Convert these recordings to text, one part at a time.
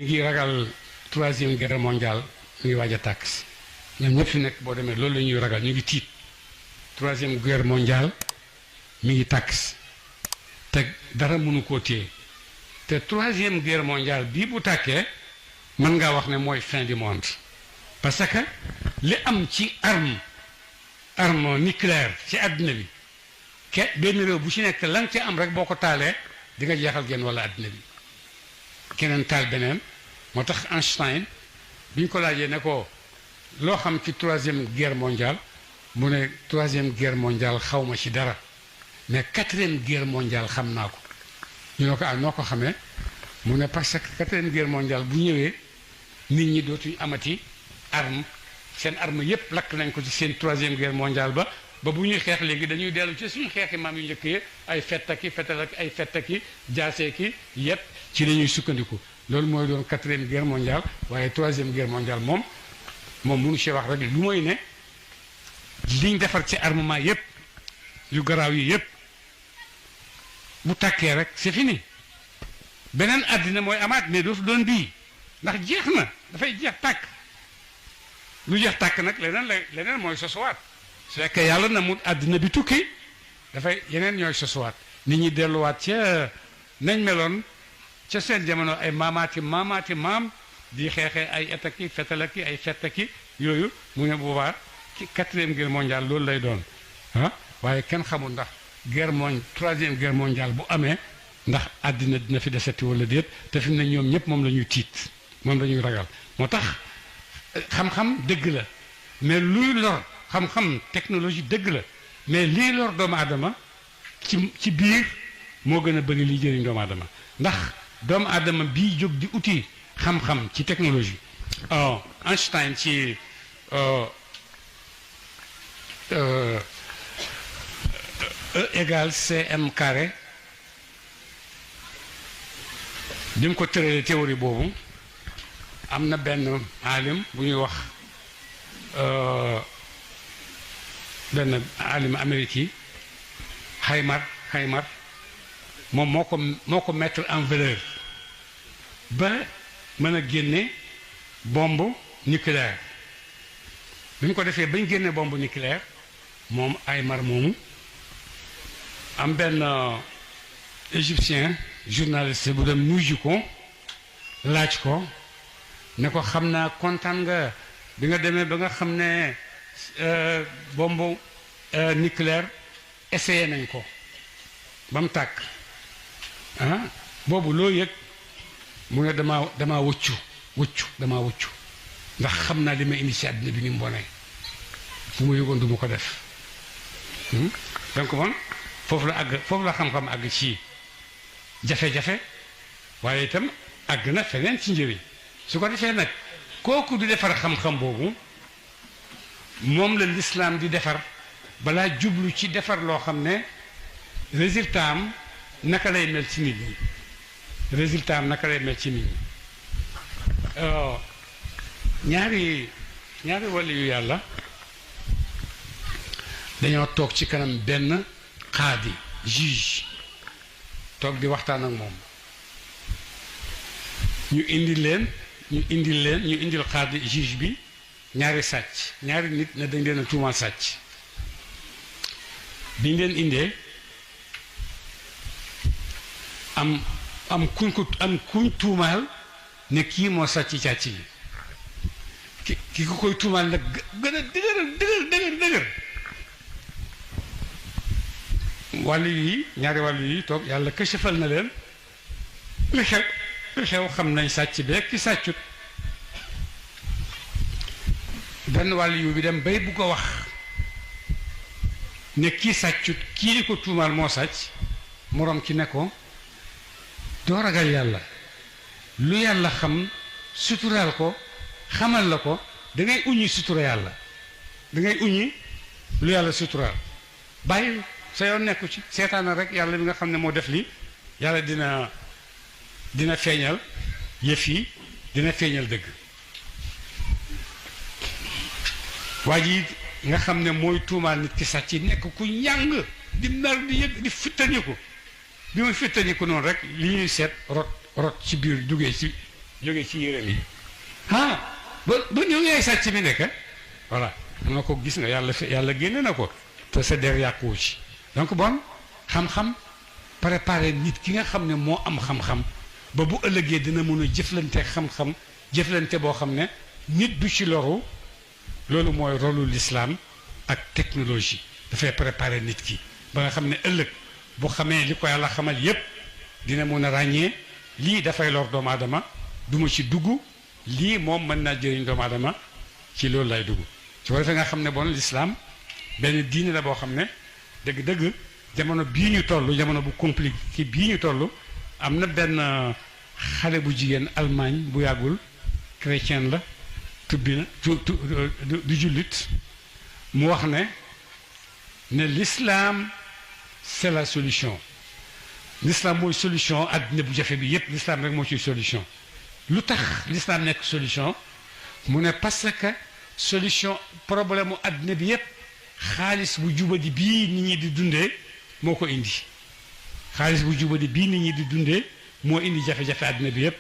ñu ngi ragal troisième guerre mondiale mu ngi waaj a tàkk si ñoom ñëpp fi nekk boo demee loolu la ñuy ragal ñu ngi tiit troisième guerre mondiale mi ngi tàkk si te dara mënu koo téye te troisième guerre mondiale bii bu tàkkee mën ngaa wax ne mooy fin du monde parce que li am ci arme nucléaire ci àddina bi benn réew bu ci nekk la nga ci am rek boo ko taalee di nga jeexal genn wala àddina bi keneen taal beneen moo tax Einstein bi ñu ko laajee ne ko loo xam ci troisième guerre mondiale mu ne troisième guerre mondiale xaw ma ci dara mais quatrième guerre mondiale xam naa ko ñu ne ko ah noo ko xamee mu ne parce que quatrième guerre mondiale bu ñëwee nit ñi dootuñ amati arme seen arme yépp lakk nañ ko ci seen troisième guerre mondiale ba bu ñuy xeex léegi dañuy dellu ci suñu xeexi maam yu njëkk yi ay fettaki fetal ak ay fettaki jaasee yépp ci la ñuy sukkandiku loolu mooy doon quatrième guerre mondiale waaye troisième guerre mondiale moom mënu ci wax rek lu mooy ne liñ defar ci armement yépp yu garaaw yi yépp bu tàkkee rek c'est fini beneen àddina mooy amaat mais dootu doon bii ndax jeex na dafay jeex tàkk lu jeex tàkk nag leneen mooy sosuwaat su fekkee yàlla na mu àddina bi tukki dafay yeneen ñooy sosuwaat nit ñi delluwaat ca nañ meloon ca seen jamono ay maamaati maam di xeexee ay etaki fetalaki ay fettaki yooyu mu ne boobaa ci quatrième guerre mondiale loolu lay doon waaye kenn xamul ndax troisième guerre mondiale bu amee ndax àddina dina fi deseti wala déet te fi mu ne ñoom ñëpp moom la ñuy tiit moom la ñuy ragal moo tax xam-xam dëgg la mais luy lor xam-xam technologie dëgg la mais lii lor doomu aadama ci biir moo gën a bëri liy jëriñ doomu aadama ndax doomu aadama bii jóg di uti xam-xam ci technologie Einstein ci E égale cm carré bi mu ko tëralee théorie boobu am na benn alim bu ñuy wax benn alim Amérique yi Haymar moom moo ko mettre en valeur ba mën a génne bombe nucléaire bi ñu ko defee bañ génne bombe nucléaire moom Haymar moomu am benn égyptien journaliste bu dem nuyu ko laaj ko ne ko xam naa kontaan nga bi nga demee ba nga xam ne bombe nucléaire essayé nañ ko ba mu tàkk boobu loo yëg mu ne damaa wëccu ndax xam naa li ma indi ci àddina bi ni mu bonee fu ma yëgoon du ma ko def donc man foofu la xam-xam àgg ci jafe-jafe waaye itam àgg na feneen ci njëriñ su ko defee nag kooku di defar xam-xam boobu moom la lislaam di defar balaa jublu ci defar loo xam ne résultat am naka lay mel ci nit ñi ñaari wàllu yu yàlla dañoo toog ci kanam benn xaadi juge toog di waxtaan ak moom ñu indil xaadi juge bi ñaari nit ne dañ leen a tuumaal sàcc biñ leen indee am kuñ tuumaal ne kii moo sàcc càcc yi ki ko koy tuumaal nag gën a dëgër ñaari wàllu yi toog yàlla kësëfal na leen li xew xam nañ sàcc beeg ki sàccut benn wàllu yu bi dem bay bu ko wax ne kii sàccut kii li ko tuumaal moo sàcc moroom ki ne ko doo ragal yàlla lu yàlla xam suturaal ko xamal la ko da ngay uññi sutura yàlla da ngay uññi lu yàlla suturaal bàyyi sa yoon nekku ci seetaana rek yàlla bi nga xam ne moo def li yàlla dina feeñal yëf yi dina feeñal dëgg waa ji nga xam ne mooy tuumaal nit ki sàcc nekk ku njàng di mer di yëg di fittaniku bi muy fittaniku noonu rek li ñuy seet rot ci biir jógee ci jóge ci yéreem yi ba ñëw yaay sàcc bi nekk voilà am na ko gis nga yàlla génne na ko te sa der yàquwu ci donc bon xam-xam préparé nit ki nga xam ne moo am xam-xam ba bu ëllëgee dina mën a jëflante xam-xam jëflante boo xam ne nit du ci loru loolu mooy rôlu l'islam ak technologie dafay préparé nit ki ba nga xam ne ëllëg bu xamee li ko yàlla xamal yépp dina mën a ràññee lii dafay lor doomu aadama du ma ci dugg lii moom mën naa jëriñ doomu aadama ci loolu lay dugg su ko defee nga xam ne bon l'islam benn diine la boo xam ne dëgg-dëgg jamono bii ñu toll jamono bu compliqué bii ñu toll am na benn xale bu jigéen Allemagne bu yàggul chrétien la tubbi na du jullit mu wax ne l'islam c'est la solution l'islam mooy solution àddina bu jafe bi yépp l'islam rek moo ciy solution lu tax l'islam nekk solution mu ne parce que solution problème mu àddina bi yépp xaalis bu jubadi bii nit ñi di dundee moo ko indi xaalis bu jubadi bii nit ñi di dundee moo indi jafe-jafe àddina bi yépp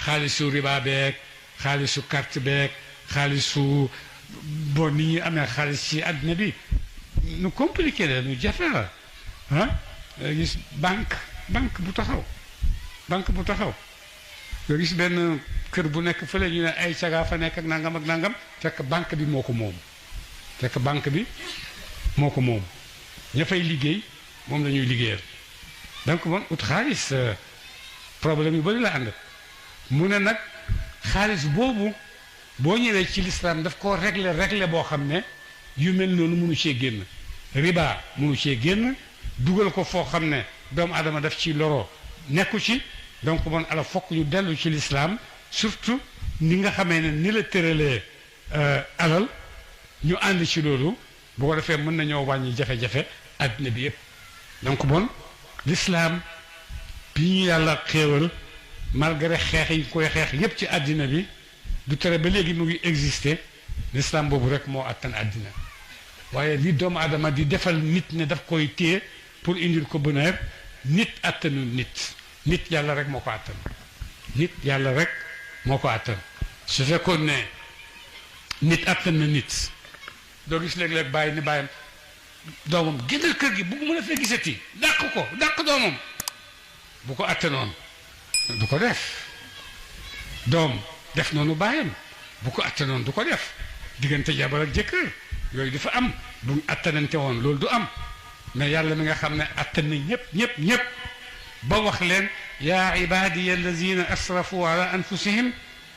xaalisu riba beeg xaalisu carte beeg xaalisu bon nit ñi amee xaalis ci àddina bi nu compliqué la nu jafe la gis banque bu taxaw nga gis benn kër bu nekk fële ñu ne ay cagaa fa nekk ak nangam fekk banque bi moo ko moom ña fay liggéey moom la ñuy liggéeyal donc bon ut xaalis problème yu bari la ànd mu ne nag xaalis boobu boo ñëwee ci l'islam daf koo régler boo xam ne yu mel noonu mënu cee génn riba mënu cee génn dugal ko foo xam ne doomu adama daf ci loro nekku ci donc bon ala fokk ñu dellu ci l'islam surtout ni nga xamee ne ni la tëralee alal ñu ànd ci loolu bu ko defee mën nañoo wàññi jafe-jafe àddina bi yépp donc bon l'islam bi ñu yàlla xéewal malgré xeex yi koy xeex yépp ci àddina bi du tere ba léegi mu ngi exister l'islam boobu rek moo attan àddina waaye li doomu adama di defal nit ne daf koy téye pour indil ko bonheur nit attanu nit yàlla rek moo ko attan su fekkoon ne nit attan na nit doo gis léeg-léeg bàyyi ni bàyyam doomam génnal kër gi bugg mën a fee gisati dàq doomam bu ko attanoon du ko def doom def noonu bàyyam bu ko attanoon du ko def diggante jabar ak jëkkër yooyu dafa am bu attanante woon loolu du am mais yàlla mi nga xam ne attan na ñëpp ba wax leen yaa ibadiya allazina asrafu ala anfusihim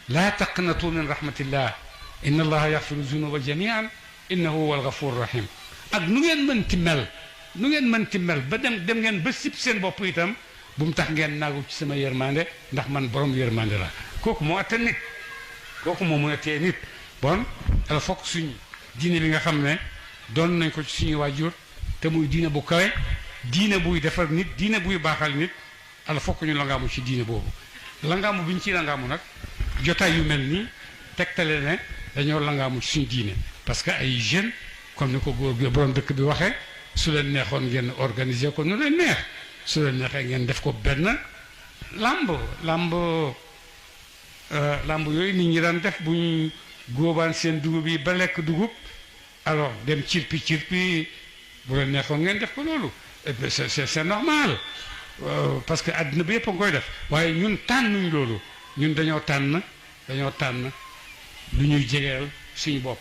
laa taqnatu min rahmatillah inna allaha yaxfiru zunuba jamian innahu huwa alghafur rahim ak nu ngeen mënti mel ba dem ngeen ba sib seen bopp itam bu mu tax ngeen naagu ci sama yërmande ndax man borom yërmande la kooku moo attan nit kooku moo mën a téye nit bon ala fokk suñu diine bi nga xam ne doon nañ ko ci suñu waajur te muy diine bu kawe diine buy defar nit diine buy baaxal nit ala fokk ñu langaamu ci diine boobu langaamu bi ñu ciy langaamu nag jotaay yu mel nii tegtale ne dañoo langaamu ci suñu diine parce que ay jeunes comme ni ko góor gi borom dëkk bi waxee su leen neexoon ngeen organiser ko nu leen neex su leen neexee ngeen def ko benn lamb yooyu nit ñi daan def bu ñu góobaan seen dugub yi ba lekk dugub alors dem cirpi bu leen neexoon ngeen def ko loolu c'est normal parce que àddina bi yëpp a ngi koy def waaye ñun tànnuñ loolu ñun dañoo tànn lu ñuy jegeel suñu bopp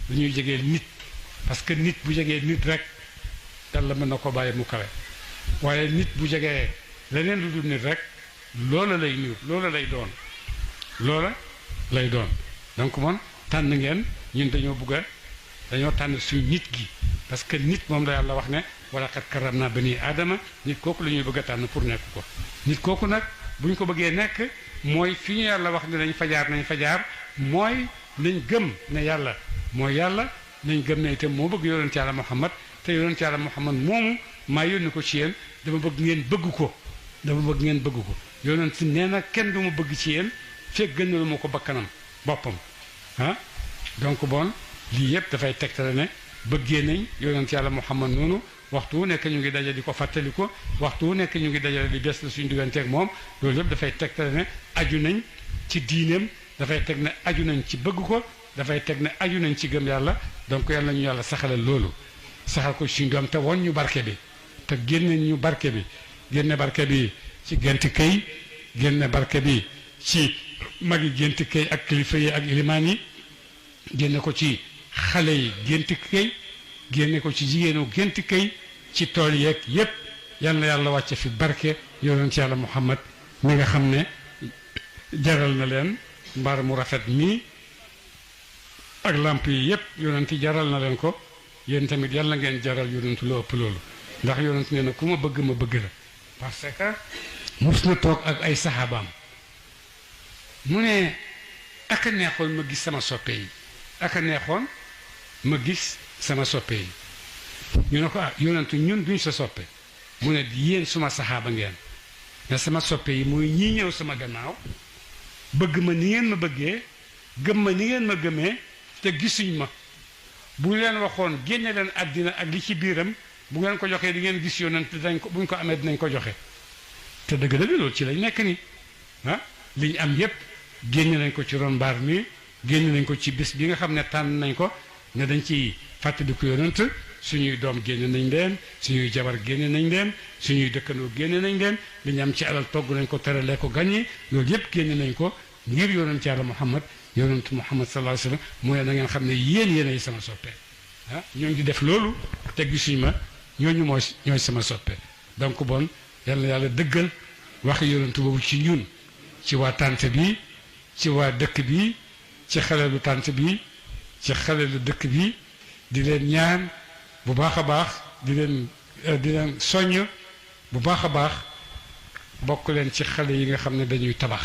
lu ñuy jegeel nit parce que nit bu jegee nit rek Yàlla mën na ko bàyyi mu kawe waaye nit bu jegee leneen lu dul nit rek loola lay niir loola lay doon donc man tànn ngeen ñun dañoo tànn suñu nit gi parce que nit moom la Yàlla wax ne wala qad karramna bani aadama nit kooku la ñuy bëgg a tànn pour nekk ko nit kooku nag bu ñu ko bëggee nekk mooy fi ñu Yàlla wax ne nañ fajaar mooy nañ gëm ne Yàlla mooy Yàlla nañ gëm ne itam moo bëgg yonent Yàlla Muhammad te yonent Yàlla Muhammad moomu maa yónni ko ci yéen dama bëgg ngeen bëgg ko yonent nee na kenn du ma bëgg ci yéen fekk gënalu ma ko bakkanam boppam donc bon lii yëpp dafay tegtale ne bëggee nañ yonent Yàlla Muhammad noonu waxtu wu nekk ñu ngi daje di ko fàttali ko waxtu wu nekk ñu ngi dajale di bees la suñu digganteeg moom loolu yëpp dafay tegtale ne aju nañ ci diineem dafay teg ne aju nañ ci bëgg ko dafay teg ne aju nañ ci gëm yàlla donc yàlla nañu yàlla saxalal loolu saxal ko suñu doom te won ñu barke bi te génne ñu barke bi génne barke bi ci gént këy génne barke bi ci magi gént këy ak kilifa yi ak ilimaan yi génne ko ci xale yi gént këy génne ko ci jigéenu gént këy ci tool yeeg yépp yal na yàlla wàcce fi barke yonent yàlla Muhammad mi nga xam ne jaral na leen mbaar mu rafet mii ak lamp yi yépp yonent jaral na leen ko yéen tamit yàlla ngeen jaral yonent lu ëpp loolu ndax yonent nee na ku ma bëgg ma bëgg la parce que mus na toog ak ay saxaabaam mu ne ak a neexoon ma gis sama soppe yi ak a neexoon ma gis sama soppe yi ñu ne ko ah yonent ñun duñ sa soppe mu ne yéen suma saxaaba ngeen ne sama soppe yi mooy ñii ñëw sama gannaaw bëgg ma ni ngeen ma bëggee gëm ma ni ngeen ma gëmee te gisuñ ma bu leen waxoon génne leen àddina ak li ci biiram bu ngeen ko joxee di ngeen gis yonent dañ ko buñ ko amee dinañ ko joxe te dëgg-dëgg loolu ci lañ nekk nii ah li ñu am yépp génne nañ ko ci ron mbaar mi génne nañ ko ci bis bi nga xam ne tànn nañ ko ne dañ ci fàttaliku yonent suñuy doom génne nañ leen suñuy jabar génne nañ leen suñuy dëkkandoo génne nañ leen li ñu am ci alal togg nañ ko teralee ko gàññi loolu yépp génne nañ ko ngir yonent yàlla Muhammad yonent Muhammad sallallahu alayhi wa sallam mu ne na ngeen xam ne yéenay sama soppe ah ñooñu di def loolu te gisuñ ma ñooñu ñooy sama soppe donc bon yal na yàlla dëggal wax yonent boobu ci ñun ci waa tànt bi ci waa dëkk bi ci xaleelu tànt bi ci xaleelu dëkk bi di leen ñaan bu baax a baax di leen soññ bu baax a baax bokk leen ci xale yi nga xam ne dañuy tabax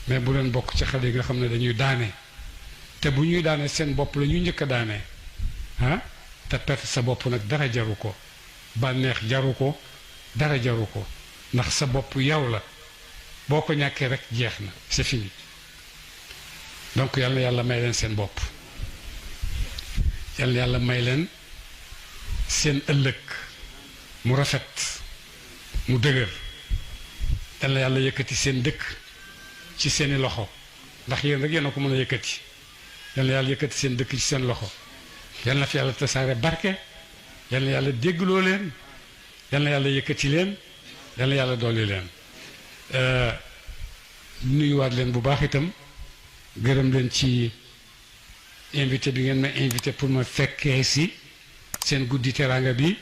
mais bu leen bokk ci xale yi nga xam ne dañuy daane te bu ñuy daane seen bopp la ñuy njëkk a daane ah te perte sa bopp nag dara jaru ko bànneex jaru ko dara jaru ko ndax sa bopp yow la boo ko ñàkkee rek jeex na c'est fini donc yal na yàlla may leen seen bopp yal na yàlla may leen seen ëllëg mu rafet mu dëgër yal na yàlla yëkkati seen dëkk ci seeni loxo ndax yéen rek yéen a ko mën a yëkkati yal na yàlla yëkkati seen dëkk ci seen loxo yal na fi yàlla tasaare barke yal na yàlla déggloo leen yal na yàlla yëkkati leen yal na yàlla dolli leen nuyuwaat leen bu baax itam gërëm leen ci invité bi ngeen ma invité pour ma fekkee si seen guddi teranga bi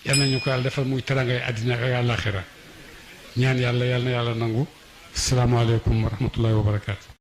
yal nañu ko yàlla defal muy terangay àddina ak àllaaxira ñaan yàlla yal na yàlla nangu asalaamaaleykum wa rahmatullahi wa barakaatu.